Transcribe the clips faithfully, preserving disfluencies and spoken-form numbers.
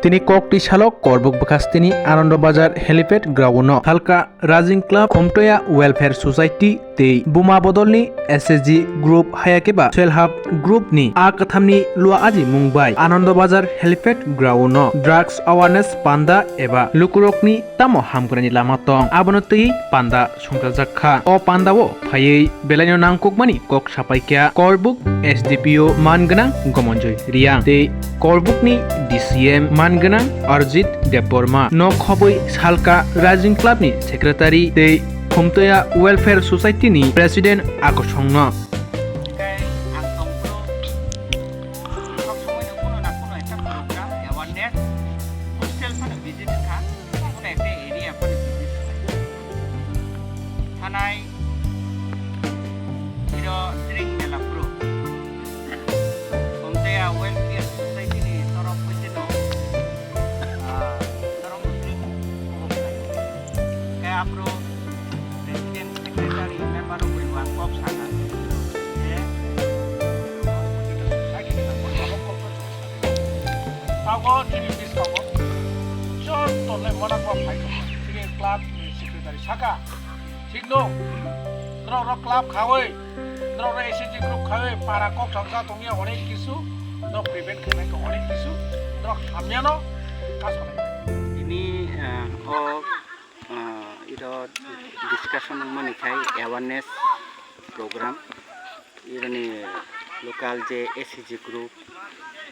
Tini kok twi salo Korbuk bwkhasteni Anando Bazar Helipad ground-o Salka Rising Club, Khumtoya Welfare Society tei Buma Bodolni S H G Group hayakhe ba Self Help Group ni a kwthamni lua aji mung bai Anando Bazar Helipad ground-o drugs awareness panda eba lukurokni tamo hamkraini lama tong, abono twi panda songchajak kha. O pandao phaiwi belaino nangkukmani kok sapaikha Korbuk S D P O mangwnang Gomonjoy Reang tei Korbukni D C M mangwnang Arjit Debbarma, nok khobwi Salka Rising Club ni Secretary tei Khumtoya Welfare Society ni President Akosongno. Hwnkhe ang tongphuru, sok somoino kuno na kuno ekta program, awareness, hostel phano visit wngkha, kuno ekta area phano visit wngkha. Thanai iro Tring Mela Pro, Khumtoya Welfare Society ni torof hwiteno, ah, torof hwiteno, khe aphuru President, Secretary, member rok bai bo ang kok sana. Je, abo chini buskang o joto le mona kok phai tong. Chini club ni secretary saka. Thik no? Norok rok club khawi, norok rok S H G group khawi, para kok thangsa tongya onek kisu, norok prevent khainai kha onek kisu, norok hamyano kasonai. Ini, ah, o Ah, iro discussion wngmani khai awareness program. Ironi local je S H G group,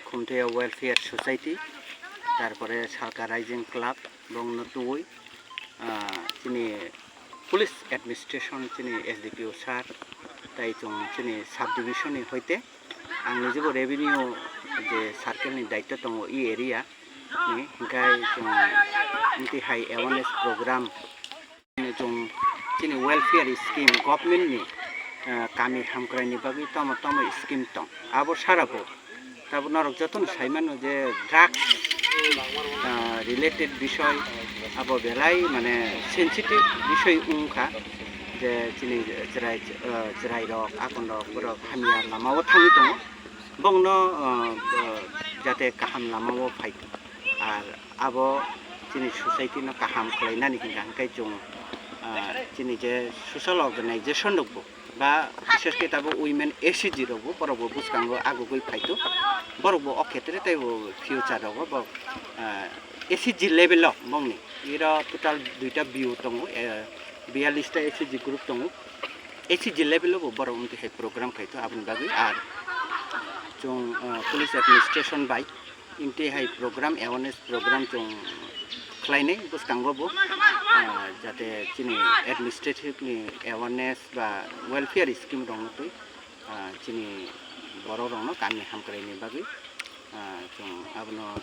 Khumtoya Welfare Society, tarpore Salka Rising Club, bongno tubui, ah, chini police administration, chini S D P O sir, tai chwng chini subdivision ni hoite, ang nijebo revenue je circle ni daityo tongo, e area ni, hingkai chwng amtwi hai awareness program ni chwng chini welfare scheme government ni, eh, kami hamkrai ni bagwi tamo tamo scheme tong, abo sara bo. Tabuk norok jotono sai mano je drugs, ah, related bisoi abo belai mane sensitive bisoi wngkha, je chini chwrai, ah, chwrai rok, akon rok, borok hamya lama o thangwi tongo. Bongno, ah, ah, jate kaham lama o phai thung. Ar abo chini society no kaham khlai nani hingka hingkai chwng, ah, chini je social organization rok bo ba bishes khe tabuk women S H G rok bo borok bo bwskango agugwi phai thung. Borok bo o khetre tei bo future rogo bo, ah, S H G level o bongni iro total duita B O tongo, eh, biyallis ta S H G group tongo. S H G level o bo borok wngtwi hai program khai thung aboni bagwi. Ar chwng, ah, police administration bai wngtwi hai program, awareness program chwng khlainai bwskango bo, ah, jate chini administrative ni awareness ba welfare scheme rok wngtwi, ah, chini borok rokno kami hamkrai ni bagwi, ah, chwng abono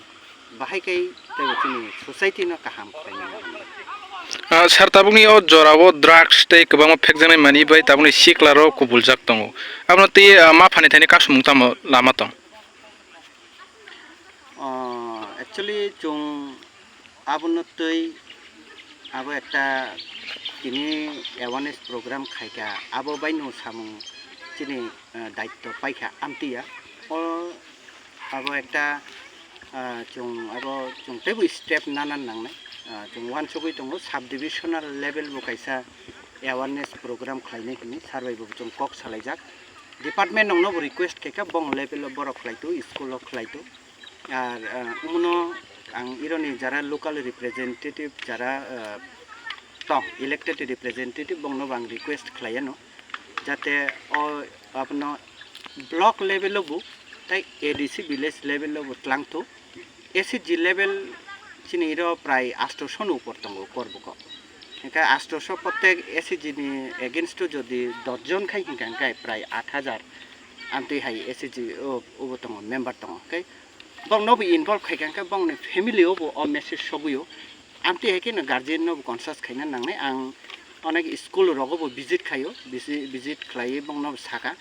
bahai kai teibo chini society no kaham khlainai. Ah, sir, tabukni o jora o drugs tei kwbangma phekjaknai manwi bai tabukni sikla rok kubuljak tongo. Abono tei, ah, ma phani thani kasumung tamo lama tong? Ah, actually chwng abono twi abo ekta tini awareness program khaika, abo baino samung chini, ah, daityo paikha amtwi ya. O abo ekta, ah, chwng abo chwng teibo step nana nangnai. Ah, chwng uansugwi tongo, sub divisional level bo kaisa awareness program khlainai hwnwi sir bai bo chwng kok salaijak. Department rokno bo request khaikha, bong level o borok khlai to, school o khlai to. Ar, ah, umuno ang ironi jara local representative jara, ah, tong, elected representative bongno bo ang request khlaiano, jate o abono block level o bo tei A D C village level o bo tlang to. S H G level chini iro prai astoso ni upor tongo Korbuko. Hingke astoso protek S H G ni against o jodi dos jon khai hingka hingke prai aat hajar amtwi hai S H G o, obo tongo, member tongo. Hingke bongno bo involve khaika hingke bongni family o bo o message sogwi o. Amtwi hai kheno guardian no bo conscious khaina nangnai. Ang onek school rogo bo visit khaio, visi-, visit khlaiwi bongno bo saka.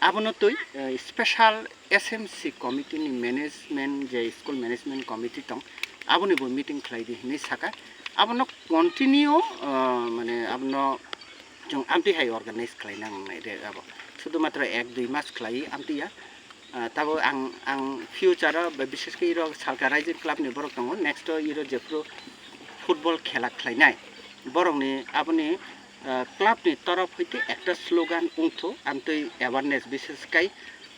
Abono twi, eh, special S M C committee ni management, je school management committee tong, aboni bo meeting khlai di hinwi saka. Abono continue, ah, mane abono chwng amtwi hai organize khlai nangnai de abo. Sudhu matro ek dui mas khlai amtwi ya. Ah, tabo ang, ang future o, ba, bises khe iro Salka Rising Club ni borok tongo, next o iro jephru football khela khlainai, borokni aboni, ah, club ni torof hoite ekta slogan wngthu, amtwi awareness, bises kai,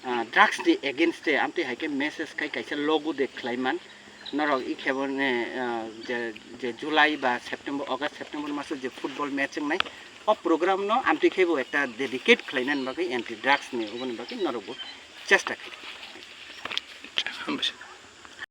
ah, drugs ni against e amtwi hai khe message kai kaisa logo de khlaiman. Norok i khebo ne, ah, je, je July ba September, August, September maso je football match wngnai, o program no amtwi khebo ekta dedicate khlainani bagwi anti drugs ni, oboni bagwi norokbo chesta khai. Hambai se.